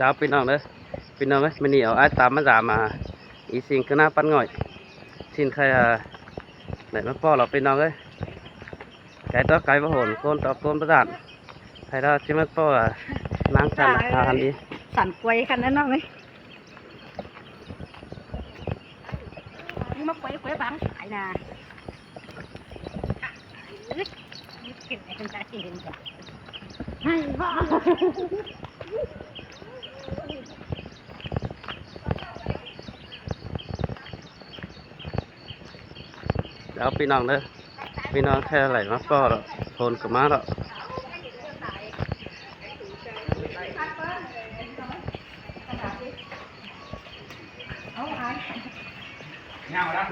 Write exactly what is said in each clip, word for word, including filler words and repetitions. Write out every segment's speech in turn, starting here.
Chào ꞌpi ꞌnọng ꞌnớ. ꞌPi ꞌnọng ơi, ꞌmự ꞌnị au ải ꞌtám ꞌmá dám ꞌa, ꞌí ꞌsịn ꞌcứ ꞌná ꞌpắn ꞌngội. ꞌSịn khay ꞌa, đảy ꞌmá ꞌpọ lỏ ꞌpi ꞌnọng ơi. Cái tó cái bá hổn, ꞌcốn tó ꞌcốn bá dạn. Khay đó ꞌchí ꞌmá ꞌpọ ꞌa, ꞌnáng chăn ꞌa, hăn đi. Sẵn quay khăn ꞌnớ ꞌnọng ơi. ꞌMá quay quay báng sải ꞌnạ. Chào ꞌpi ꞌnọng ꞌnớ. ꞌPi ꞌnọng khay đảy ꞌmá ꞌpọ lỏ, hổn ꞌcọ ꞌmá lỏ.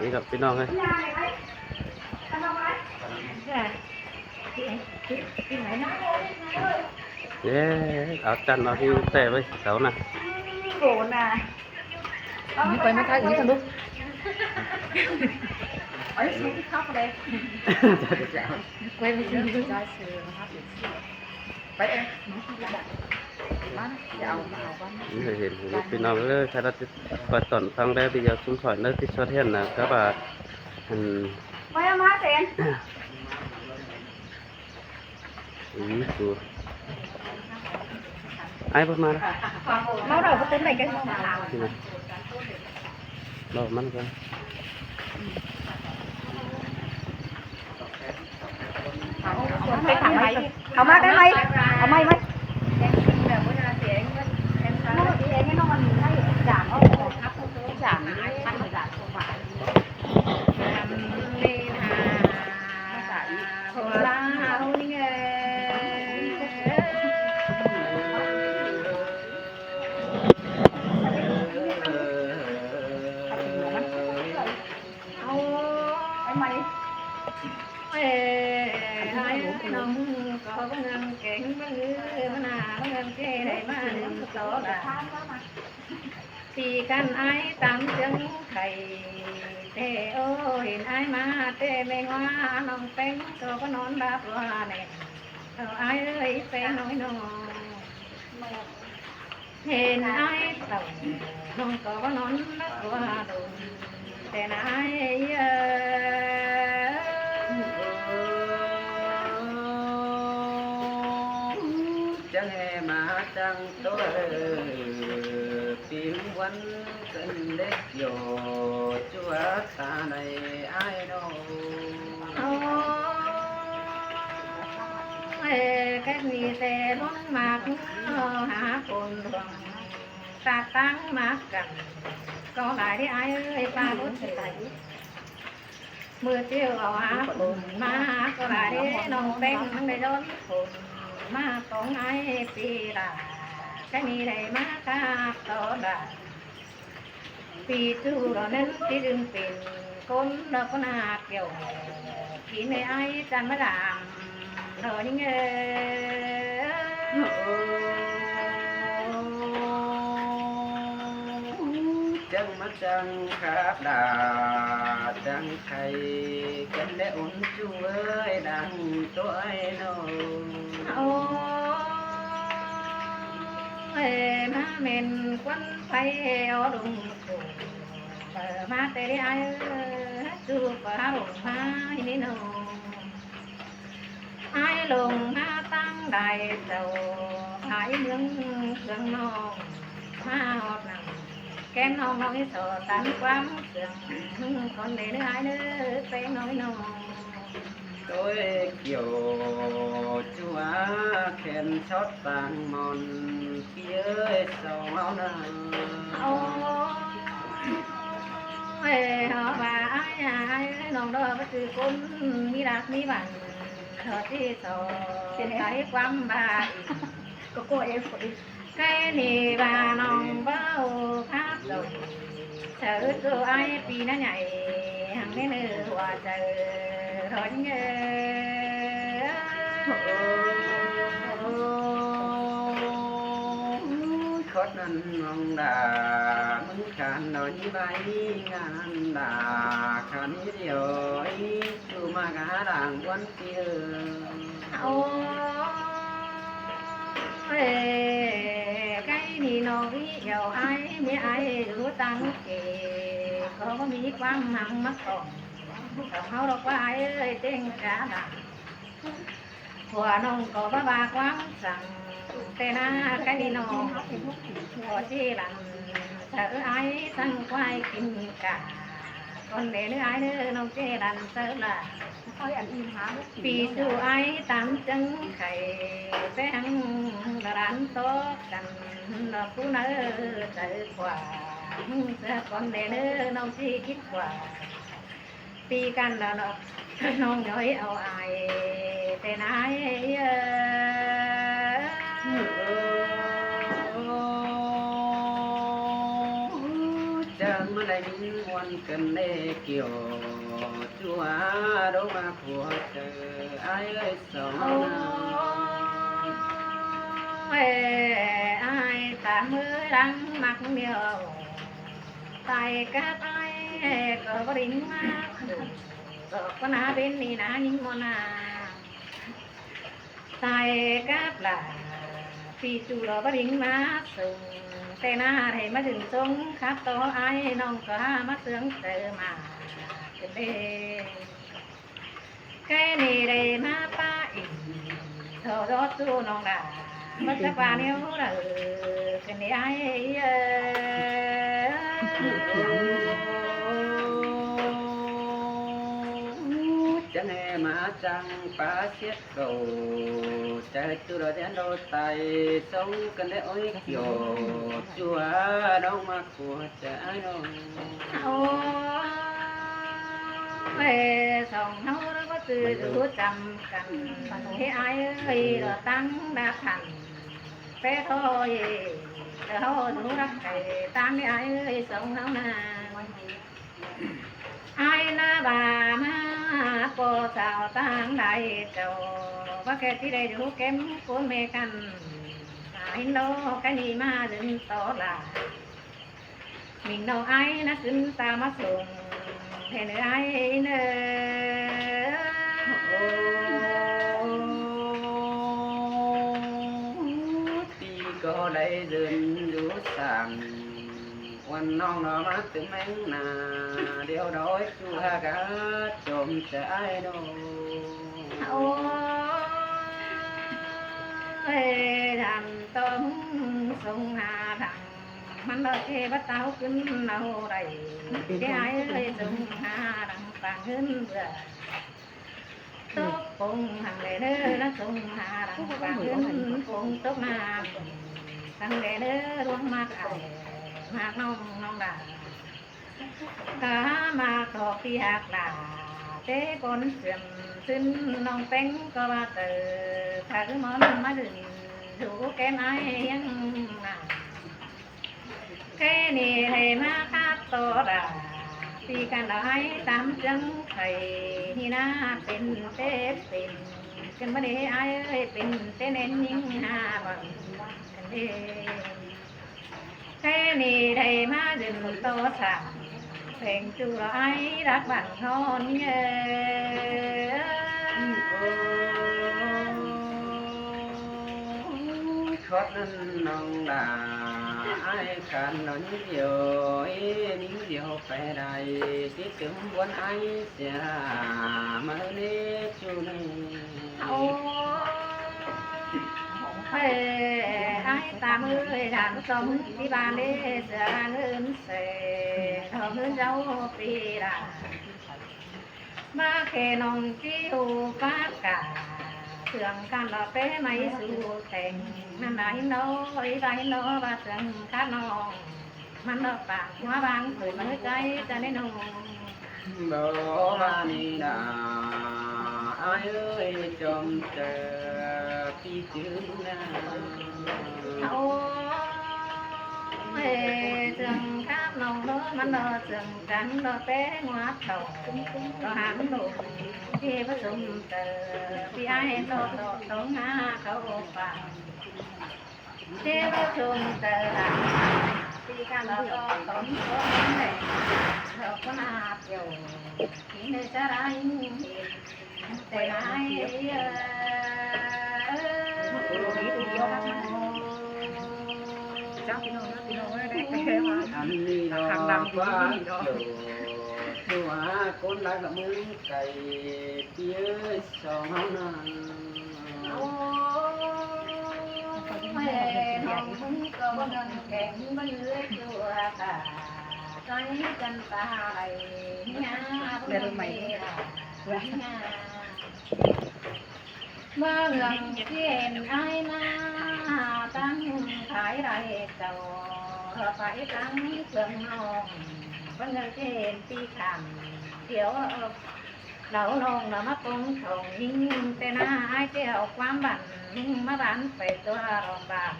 Đi lỏ ꞌpi ꞌnọng ơi. Dế, au chăn au ꞌhiu ꞌtẹ ꞌvạy cáu ꞌnạ. Đi quay ꞌmá thái ứn thăm ꞌlụk. Quay ꞌmá thái ứn. Quay em. Hên, hên ꞌpi ꞌnọng ơi, khay đó ꞌchí quay tỏn ꞌphắng đé đi, au ꞌsúm khỏi ꞌnớ ꞌchí sốt hên ꞌnạ, cắp ꞌa, hên. Quay ꞌmá sên. Ý, chú. Ai bớt ꞌmá đó. Máu đỏ có tốn đẩy cái máu. Đi nào. Đỏ mắn con. Au ꞌmá cái máy. Au máy, máy. Nó thì em nó còn hay giảm không? Giảm đi. ꞌPi căn ải tắm chứng thầy, ꞌtẹ ơi, hên ải ꞌmá ꞌtẹ ꞌmé ꞌngoa, ꞌnọng ꞌpéng ꞌcọ báu nón báp ꞌva ꞌnẹ. Ơ ải ơi, ꞌpéng ꞌnọi ꞌnọng. Hên ải tảu, ꞌnọng ꞌcọ báu nón báp ꞌva đôn. ꞌTẹ ải ơi. Chắng hê ꞌmá chắng ꞌtố, ꞌpứng ꞌvắn cơn đếc dô, ꞌchua ta ꞌnị ải ꞌnọng. Ơ, ơ, cái ꞌnị ꞌtẹ ꞌlống mák, ơ, hả côn luông, ta táng mák cẳng, ꞌcọ lai đi ải ơi, ꞌpa ꞌlụk ꞌtẹ. ꞌMự ꞌtiếu au hả côn mák ꞌcọ lai đi, ꞌnọng ꞌpéng ꞌmắn đảy dón côn mák tong ải ꞌpi đa, cái ꞌnị đảy ꞌmá cắp tó đa. ꞌPi ꞌchu lỏ ꞌnặn ꞌchí dưm pên ꞌcốn lỏ ꞌcốn ꞌnạ kiẻo, kin ꞌnị ải chắng ꞌmá dám lỏ ꞌnhính ơi. Chắng ꞌmá chắng khắp đa, chắng khay, kén đé ôn ꞌchu ơi, đang ꞌtố ải ꞌnọng. Ơ, ơ, ꞌmá mên ꞌquắn pay ó đung khổ. Ơ, ꞌmá ꞌtẹ đi ải ơi, ꞌchu ꞌcọ hả lông ꞌmá ꞌnị ꞌnọng. Ải lông ꞌmá táng đảy chảu, ải ꞌmướng ꞌcướng ꞌnọng, ꞌmá ꞌhọt nẳng kén ꞌnọng, ꞌnọng ꞌnị so tán ꞌquám ꞌcướng, ꞌcốn đé ꞌnị ải ꞌnớ, ꞌpéng ꞌnọng ꞌnị ꞌnọng. Tôi kiẻo ꞌchua khen sót tang mòn, ꞌpi ơi, sau máu nà. Ôi, họ bà ải à, ải ơi, ꞌnọng đó báu ꞌchư ꞌcốn ꞌmí đác ꞌmí bản, họ ꞌchí sau cái ꞌquám bà. Có cô em của đi. Cái ꞌnị bà ꞌnọng báu khắp dòng, sau ꞌchư ải ꞌpi ꞌnặn nhảy, hăng ꞌnị ꞌnư hua sau, thôi nhớ. Khót ꞌnặn ꞌnọng đa, ꞌmứng khan nói ꞌnị bái ngăn đa, khan ꞌnị điêu, ꞌchư ꞌmá cá đang ꞌquắn ꞌpi ơi. Ôi, cái ꞌnị ꞌnọng Eo ai, ꞌmí ai dú ꞌtáng kể, ꞌcọ ꞌmí ꞌquám ꞌmắn ꞌmá cỏng, cỏng ꞌháu ꞌlọk ꞌquá ai ơi, ꞌtếng cá lả. Hua ꞌnọng ꞌcọ báu ꞌva ꞌquám săng, té ꞌná ꞌcái ꞌnị ꞌnọng, hua ꞌchí lăng, ꞌchớ ai săng ꞌquái kin cả, ꞌcốn đé ꞌnứ ai ꞌnớ ꞌnọng ꞌchí lăng ꞌchớ lả. ꞌPi ꞌchu ai tam chắng khay, pé hăng lả đán tó căn, lỏ cú ꞌnớ ꞌchớ ꞌquá, ꞌchớ ꞌcốn đé ꞌnớ ꞌnọng ꞌchí kít ꞌquá. ꞌPi căn lỏ ꞌnọng, ꞌnọng ꞌnhói au ai, té ꞌná ai ơi. Chắng ꞌmá đảy ꞌmí ꞌmuôn căn đé kiẻo, ꞌchu a đốc ꞌmá khua ꞌchớ ai ơi song. Ôi, ai ta ꞌmứ lăng ꞌmặc ꞌliêu, tai cắp ai ꞌcọ báu đing ꞌmá, ꞌcọ ꞌcọ ꞌná bến ꞌnị ꞌná ꞌnhính ꞌmuôn ꞌná. Tai cắp lả, ꞌpi ꞌchu lỏ báu đing ꞌmá sung, té ꞌná đảy ꞌmá dưn sung khắp tó ai ꞌnọng ꞌcọ ꞌmá sương chaư ꞌmá ꞌcứn đé. ꞌCọ ꞌnị đảy ꞌmá pá ꞌnị, ꞌtố dó ꞌchu ꞌnọng lả, ꞌmá ta pá ꞌnéo lả, ꞌcứn đé ai ơi. Chắng ꞌhế ꞌmá chắng pá siết khảu, ꞌchớ ꞌchu lỏ ꞌdén đô tai, song căn đé ôi kiẻo, ꞌchu a đốc ꞌmá khua ꞌchớ ai ꞌnọng. Ôi, song ꞌháu ꞌlọk ꞌcọ ꞌchư dú chăm căn, ꞌhế ai ơi, lỏ ꞌtáng đa thẳn, pé thôi, ꞌháu dú lắc khay ꞌtáng ꞌhế ai ơi, song ꞌháu ꞌná. Ai ꞌná ꞌva ꞌmá ꞌpo chao ꞌtáng lai chao, ꞌva kẻ ꞌchí đảy dú kém ꞌcốn ꞌmé căn, ai ꞌnọ ꞌcọ ꞌnị ꞌmá dưn tó lả. Minh ꞌnọng ai ꞌná dưn ta ꞌmá sung, ꞌhế ꞌnị ai ꞌnớ. Ôi, ꞌpi ꞌcọ đảy dưn dú săng, ꞌquám ꞌnọng ꞌnọ ꞌmá tứm ꞌmén ꞌná, điêu đói ꞌchu ha cá chôm ꞌchớ ai ꞌnớ. Ôi, đăm tôm sung ha lăng, ꞌmắn lỏ ꞌchí báu táo ꞌcứn ꞌnáo đảy, ꞌchí ai ơi sung ha lăng pang ꞌhướn bưa. Tốc pông hăng đé ꞌnớ ꞌná sung ha lăng pang ꞌhướn pông tốc ꞌnặm, săng đé ꞌnớ ꞌluống ꞌmặc ai, ꞌmặc ꞌnọng ꞌnọng lả. Cá ꞌmặc thọ ꞌpi ꞌhặc lả, té ꞌcốn siêm ꞌsứn ꞌnọng ꞌpéng ꞌcọ ꞌva ꞌtơ, ꞌkhạ ꞌmón ꞌmá dưn dú kém ai ꞌhiếng ꞌnạ. ꞌCọ ꞌnị đảy ꞌmá khắp tó lả, ꞌpi căn lỏ ai tam chắng khay, ꞌnị ꞌná pên té pên, căn ꞌmá đé ai ơi pên té ꞌnén ꞌnhính ha băng căn đé. ꞌCọ ꞌnị đảy ꞌmá dưn tó săng, pheng ꞌchu lỏ ai lắc bản hon ꞌnhớ. Khót ꞌnặn ꞌnọng lả, ai căn lỏ ꞌnhính điêu, ꞌnhính điêu pay đảy, tí tứm ꞌmuôn ai sia, ꞌmá ꞌnị ꞌchu ꞌnị. Ôi, ai ta ꞌmứ đăm sông tí ban đé sia ꞌngớn sẻ, thọ ꞌngớn dáo ꞌpi lả. ꞌVa khe ꞌnọng ꞌchí ꞌhụ pák cả, sương căn lỏ pé ꞌmạy su teng, ꞌnặn lỏ ꞌhính ꞌnọ, ꞌva ꞌhính ꞌnọ, ꞌva sương khắp ꞌnọng, ꞌmắn lỏ pang ꞌmá bang khửn ꞌmá ꞌhứ ꞌchái ta ꞌnị ꞌnọng. Báu ꞌva ꞌnị ꞌná, ai ơi, chôm ꞌchớ ꞌpi chứ ꞌnạ. Ôi, sương khắp ꞌnọng ꞌnớ, ꞌmắn lỏ sương căn lỏ pé ꞌngoát thảu, lỏ háng ꞌnọng, ꞌchí báu chôm ꞌchớ, ꞌpi ai ꞌtọ ꞌtọ tống ha khảu pang. Chê báu chôm ꞌchớ lả, ꞌpi căn lỏ ꞌtọ tống tống đảy, lỏ ꞌcọ ꞌnạp dầu, ꞌpi ꞌnị chả đảy, té ꞌnị ai ơi. Ăn đi lo kháng lăng quá đi đi đó. Kiểu, kiểu, à, cốn lái vào mướn cày tía song hóng nang. Ôi, lòng mưng có bao ngăn kén bao nhiêu chùa cả, cái chân ta này nha, bao ngăn kén nha. Mơ ngưỡng kiên ai mà tăng thái đại tàu, phải tăng phương nông, mơ ngưỡng kiên ti khảm, thiếu đau lòng là mắc công khổng ninh, tên ai tiêu quán bản, mà bán phải tua lòng bản,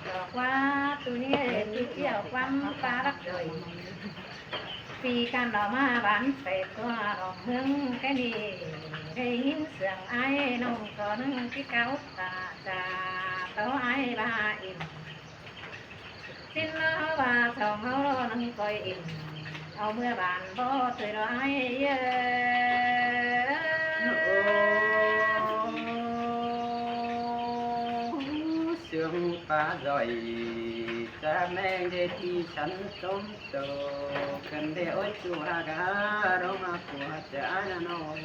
cho qua tu niên tu tiêu quán ta đắc đời. Phi căn đó mà bán phải tua lòng mương cái đi, đây nhìn sương ai nông có nông cái cáo ta, ta tao ai ba im. Xin nó ba sông hấu lo nông coi im, ao mưa bàn bó tươi đó ai. Sương pá rồi, cha mẹ để thi sẵn tôm tô, cần để ôi chùa gà, đó mà của cha nó nô.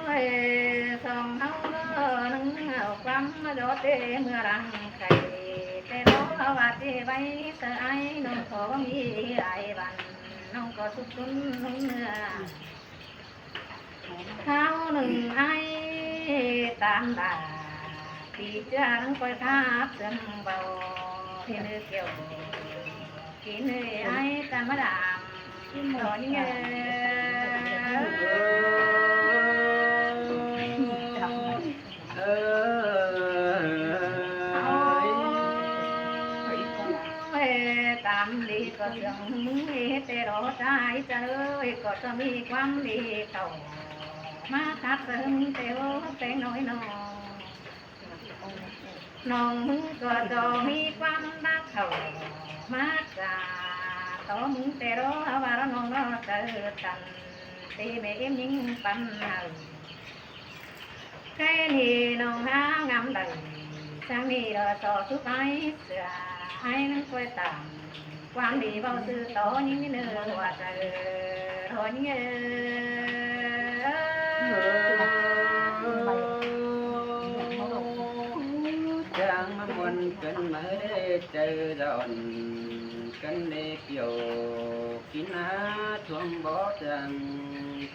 Ôi, sông hấu nâng hấu quắm gió tê mưa răng khay, tê đó và tê bay tơ ai nông có mi ai bàn, nông có sụp sún nông mưa. Kháo nưng ai tam bà, pí chua nưng coi kháp sương bầu, pí nư kiều, pí nư ai tam bà đàm, đó nhớ. Ôi, tam đi có sương mưng đi, tê đó trái trời, có cho mi quán đi cầu. Má khát sớm têu té nói no. Nông mưng có cho mi quán bác khẩu. Má cả tỏ mưng tê đó, và đó nông đó trời tần. Tê mẹ em những tâm hậu. Cái ni nông há ngắm đẩy, sang ni đó so sút ai sửa, ai nâng quay tạm. Quán đi bao sư tỏ những nơ hoa trời, đó những Chàng mà muôn cơn mơ đê trời dọn, cơn đê kiều kín á thuông bó chàng,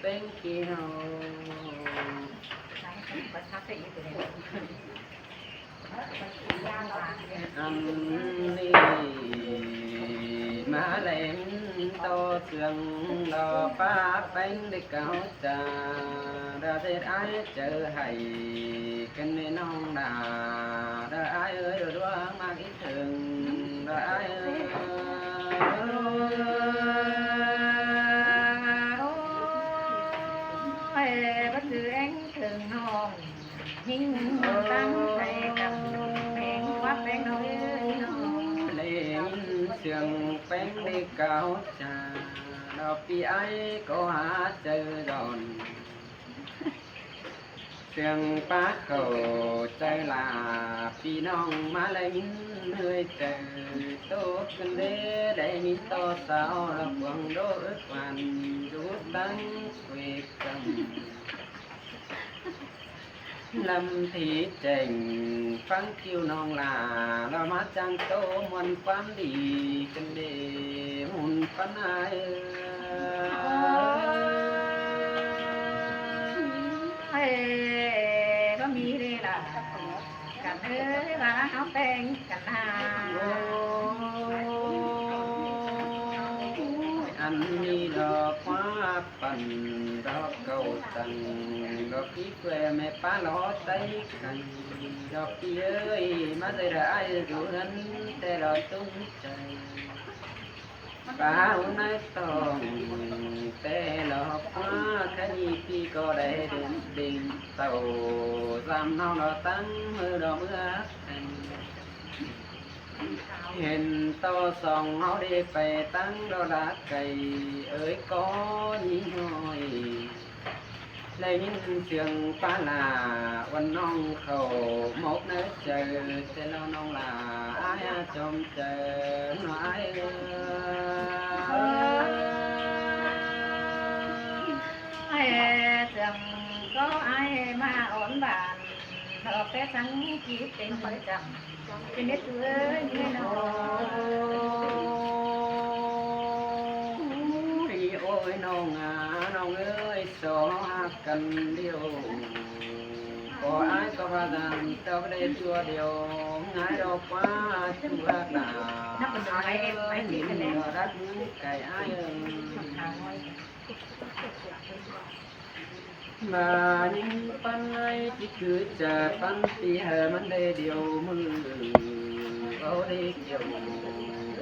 pêng kiêu. Ăn ni má lem tô sương lo pá pêng đê cáo cha, đa tết ai chớ hãy, cơn đê nông đà, đa ai ơi, đa đua mạc ít thường, đa ai ơi. Ôi, bất cứ anh thường nông. Hính tăng thầy cặp peng quát peng nông. Lê sương peng đi cáo cha, nó pi ai có há chơi đòn. Sương pá khẩu chơi là pi nông má lê hính hơi chơi. Tô cân đê đê hính tô sao là quảng đô ước hoàn. Rút tăng quê cầm. Lâm thị chêng phắng kiêu nông là lo má chăng tô muôn quán đi cân đê hùn phán ai. Ê, có mi đi là cắn ơi và áo beng cắn hà. Ăn mi lo quá. Păn đó cầu tăng đó kí quê mẹ pá ló tay khăn đó kí ơi, má dây đã ai rủ hân tê lo tung trời. Pá hôm nay tòng tê lo quá khá nhi kí có đây đến đỉnh tàu giam nó lo tăng mưa đó mưa. Hên tô song háo đi pay tăng đo đá cày ơi có nhí nhoi. Lê nhìn sương pá là Quán ꞌnọng khảu mốc ꞌnớ chaư, ꞌtẹ ꞌlo ꞌnọng lả ai chom chaư ꞌnọ ai ơ. Ai chăm có ai mà ổn bạn, nó sẽ sẵn chỉ tình chăm. Cái nét chuối nghe nó. Ôi, ôi, ꞌnọng à, ꞌnọng ơi, so hák căn điêu. Có ai có ba dàn, tao cái đây chua điêu, ngái đó quá, chu hák đà. Ai ơi, nhìn nó đắt cái ai ơi. Mà những păn ai chỉ cứ chờ păn tí hờ măn đây điều mư. Có đi kiểu,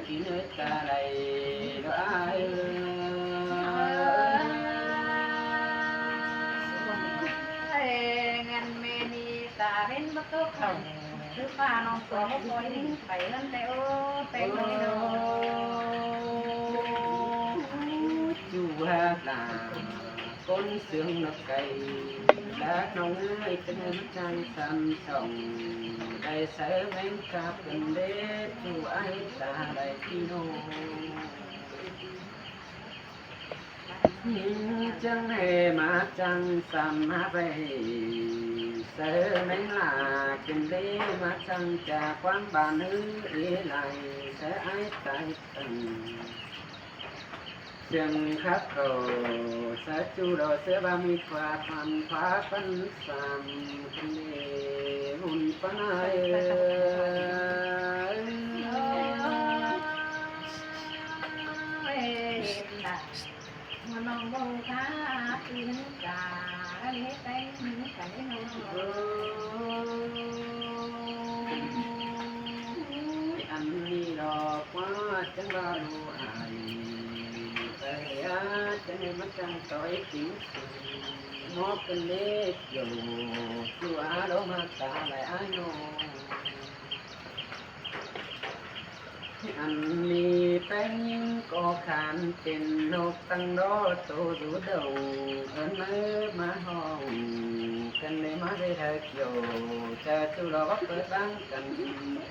chỉ nơi ta đây đó ai ơi. Ngăn mê ni ta đến bắt tốc hỏng. Thứ ba nó có một cái đinh phải hơn cái ô, phải nơi đó. Chu hák đà. Con sương nó cày, đá nóng ai chân em trăng săn sòng. Cày sớ mến khắp gần đế, chu ai ta đại ti nô. Nín chân hề má trăng săn há vầy. Sớ mến là gần đế má trăng trà quán bàn hứ ý lại. Sớ ai tai tần. Sương khắp khẩu, sa chu đỏ sữa ba mươi khóa, phan khóa phan sam, khăn lê hùn phan ai. Ôi, nông bầu cá, tin cá, lê tay, cá lê nông. Ôi, ăn đi đó quá, chẳng bao đủ ai. Tơi á, chân em mắt trăng tối kính. Mó cơn đế kiểu, chu á đố mà ta lại ai nô. Ăn mì bánh có khán trên nộp tăng đó tô rú đầu. Ơn mơ má hồng, cơn đế má dây thơ kiểu. Cha chu đó bắp bớt băng cơn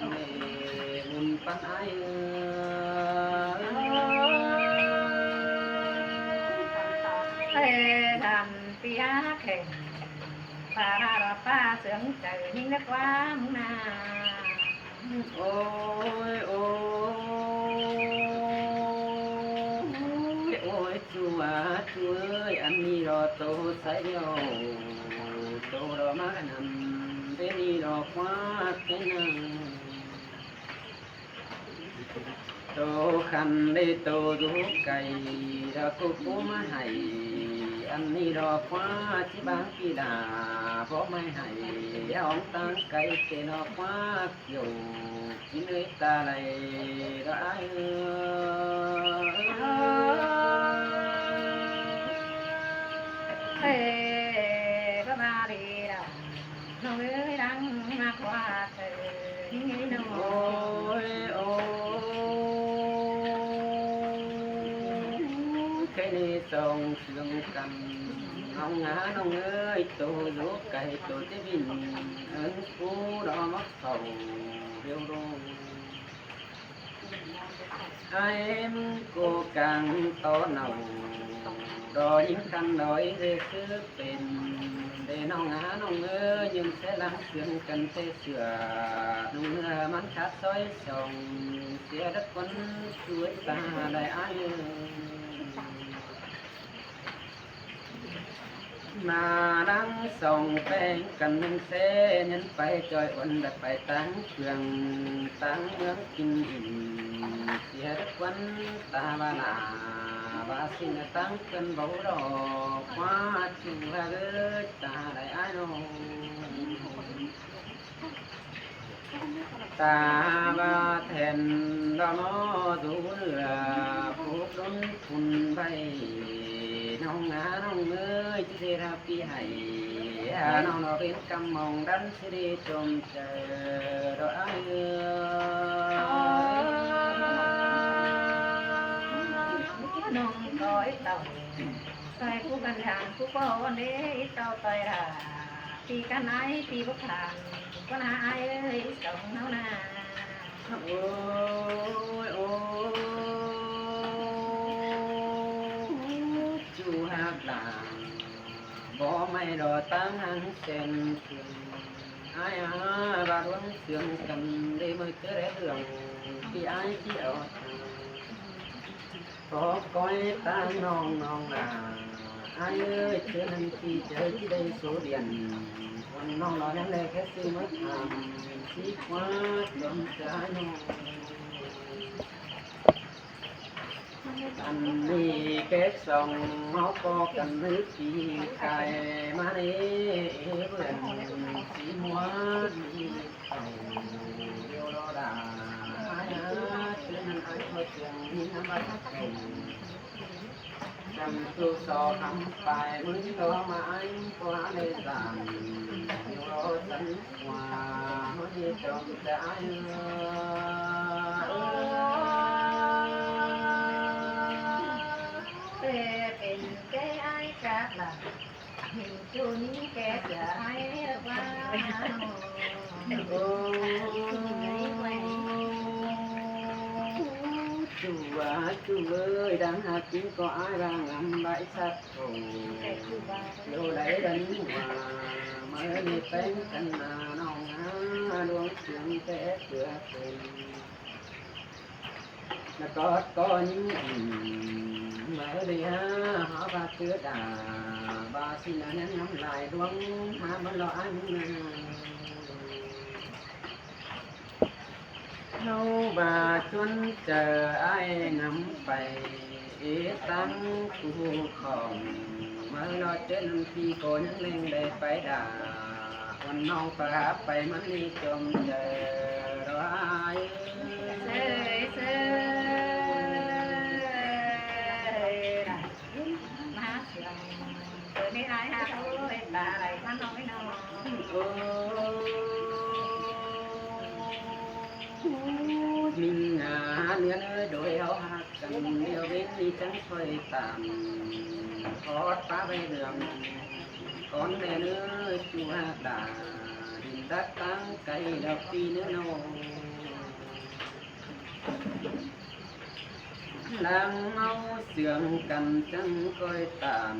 đế mùn păn ai ơi. Ê, đàn pia khèn, pa ra ra pa sướng trời, những nét quá mừng nà. Ôi, ôi, ôi, chu à, chu ơi, ăn đi đó tô sái điêu, tô đó má nằm, bên đi đó quá cái nà. Tô khăn đi tô rú cày, đó cô cô má hãy, ăn đi đó quá, chỉ bán kỳ đà, bố má hãy, ông tăng cày, tê đó quá, kiểu, chỉ nơi ta này, đó ai ơi. Ê, bá ba đi đâu. Nông ơi đang mắc hoa trời, nông ơi. Ôi, ôi, cái này sông sương cằn, nông ngã nông ơi, tô dỗ cày tô chế bình, ơn phú đó mắc khẩu, điêu đô. Ai em cô càng to nầu, đó những căn đó ý dê sư pên. Để nông á nông ơ, nhưng sẽ lắm sướng cần tê sửa. Nông ơ mắn khát sói sòng, sẽ đất quân chuối ta đại ai ơ. Mà đang sòng peng căn nâng xe nhân phải trời uốn đặt phải táng phường táng mướn kinh ỉm. Xìa đất quân ta ba là ba xin là táng cơn báu đỏ, quá chu ha gơ ta đại ai nô. Ta ba thèn đó nó rú nửa, phúc đốn phun bay. Nông á nông ơi, chứ dê ra pi hãy. Hà nông nó bên căm mong đắn, chứ dê trông chờ đó ai ơi. Nông có ít tàu, xoay cú căn hàng, cú có ôn đế, ít tàu tòi ra. Phi căn ai phi bốc thang, ꞌcốn hák ai ơi, song ꞌháu na. Ôi, ôi, ꞌchu hák đả, bók ꞌmạy đỏ ꞌtáng hăng sen khửn. Ai hák bát ꞌluống siêng căn, đảy ꞌmự ꞌchớ đé hương, phi ai phi au. Có cói ta nong nong là, ai ơi, ꞌchớ ꞌnặn phi ꞌchớ ꞌchí đảy số điện. Còn nong nó ꞌnhắng đảy khé ꞌsứ ꞌmá tham, sí ꞌquá tuần cá nong. Ăn đi kết song, máu co căn nước phi khai, má đi bươn sí ꞌmá đi. Âu, điêu lo đả, ai hák, ꞌchớ ꞌnặn ai ꞌchớ siêng, ꞌnhắng bát ꞌtáng. Chăm tu so khắm pay, ꞌmự ꞌchí lo ꞌmá ai, ꞌcọ hák đảy dản, điêu lo sắn ꞌquá, ꞌmá đi chong ꞌchớ ai ơi. Pên ꞌchớ ai cắp lả. Hình ꞌchu ꞌnhính ké sửa ai ꞌva. Ôi, ꞌchu à, ꞌchu ơi, đang hák ꞌnhính ꞌcọ ai đang ngắm bãi sắt thổ. Điêu đảy đắn ꞌva, ꞌmá đi ꞌpéng căn nả nong há, ꞌluống siêng té ꞌchưa pên. Nó có, có những, ừm, ꞌmá đi há, hó ꞌva ꞌchớ đả, ꞌva xin nó nhắn ngắm lai ꞌluống, há ꞌmá lo ăn. ꞌHáu ꞌva ꞌchuốn chaư ai ngắm pay, ê ꞌtáng cu khong, ꞌmá lo ꞌchớ ꞌnặn phi ꞌcọ ꞌnhắng ꞌlẹng đảy pay đả. Con nong pà háp pay ꞌmắn đi chôm chaư ꞌlới. Sơi, sơi. Má sương, tơ ꞌnị ai hák ơi, ta đảy ꞌmắn ꞌnọi ꞌnọ. Ôi, ꞌminh ngả ꞌnứa ꞌnớ đôi ꞌháu hák căn điêu ꞌvến đi chắng khỏi tản. Hót pá ꞌvạy đường, con đen ơi, ꞌchu hák đả, đin đắc ꞌtáng cay đọc phi ꞌnớ ꞌnọ. Lăng ꞌmáu sương căn chắng khỏi tản,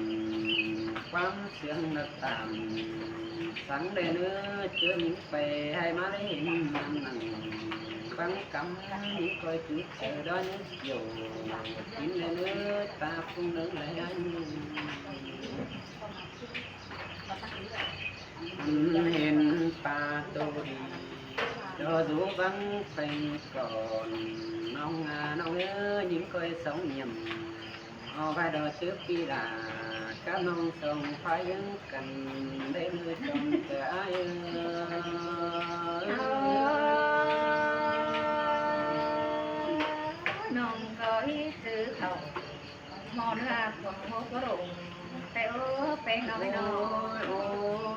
ꞌquám sương đắc tản. Sáng đen ơi, ꞌchớ ꞌnhính pay ꞌhại ꞌmá đảy hên nẳng nẳng, ꞌváng cắm ꞌnhính khỏi chứ chaư đó ꞌnhính kiểu. Kín đen ơi, ta phung nướng đảy hák ꞌnhính. Ăn hên pà tô đi, đó dú ꞌváng phanh còn. Nong à, nong ơi, ꞌnhính khỏi sống niềm. Ó ꞌva đó ꞌchớ phi đả, cắp nong sống phái dưỡng căn, đảy ꞌmự chôm chaư ai ơi. Nong ꞌcọ ꞌhí chứ khảu. Mò ꞌnưa cuông hố ꞌcọ rủng, pay ơ, pay ꞌnọi ꞌnọ. Ôi, ôi.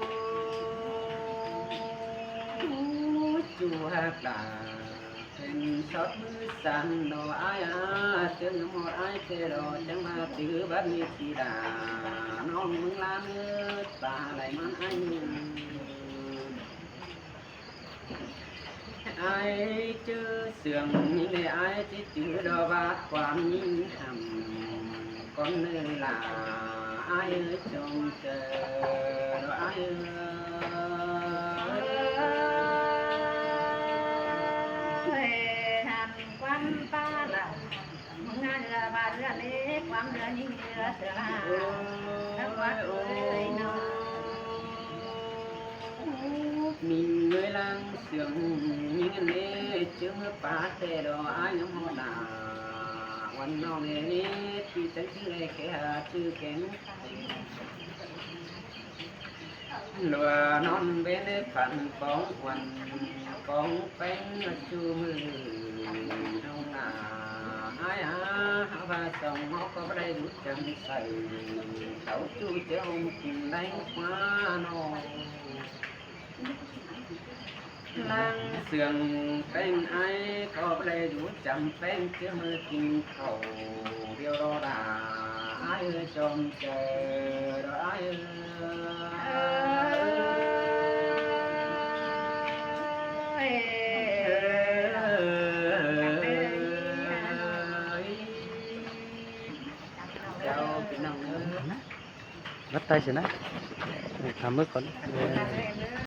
Ôi, ꞌchu hák đả, pên sót ꞌmứ san ꞌnọ ai à, ꞌchớ ngắm ꞌhọt ai ꞌchớ đó, chắng ꞌva chứ bát ꞌnị phi đả, nong ꞌmướng ꞌlán ơi, ta đảy ꞌmắn ai. Ai ꞌchớ sương ꞌnị ꞌnê ai ꞌchí chứ đó bát quan ꞌnhính hẳn. Con ơi là ai ơi chôm chaư đó ai ơi. Hẳn quan pá lả. ꞌMứng ꞌnhá ꞌlứa ꞌva ꞌlứa lế ꞌquám ꞌlứa ꞌnhính ꞌlứa sửa lả. Đắc ꞌva ơi ꞌnọ. ꞌMinh ơi lăng sương ꞌnhính ꞌnê, ꞌchớ ꞌmưa pá ꞌtẹ đó ai ngắm ꞌhọt đả. Quan ꞌnọng ꞌnê ꞌnị, phi chắng ꞌchí đảy kẻ hả chứ kén. Lua ꞌnón ꞌvến phăn cóng quan, cóng ꞌpéng ꞌchu ꞌmự nông nả. Ai à, háo pha song ꞌháu ꞌcọ báu đảy dú chăm sảy, cáu ꞌchu ꞌchớ ôm kin đảy ꞌquá ꞌnọ. Lăng sương ꞌpéng ai ꞌcọ báu đảy dú chăm ꞌpéng ꞌchớ ꞌmự kin khảu điêu đó đả. Ai ơi, chom chaư đó ai ơi. Bắt tay chứ nả. Thả mứt con.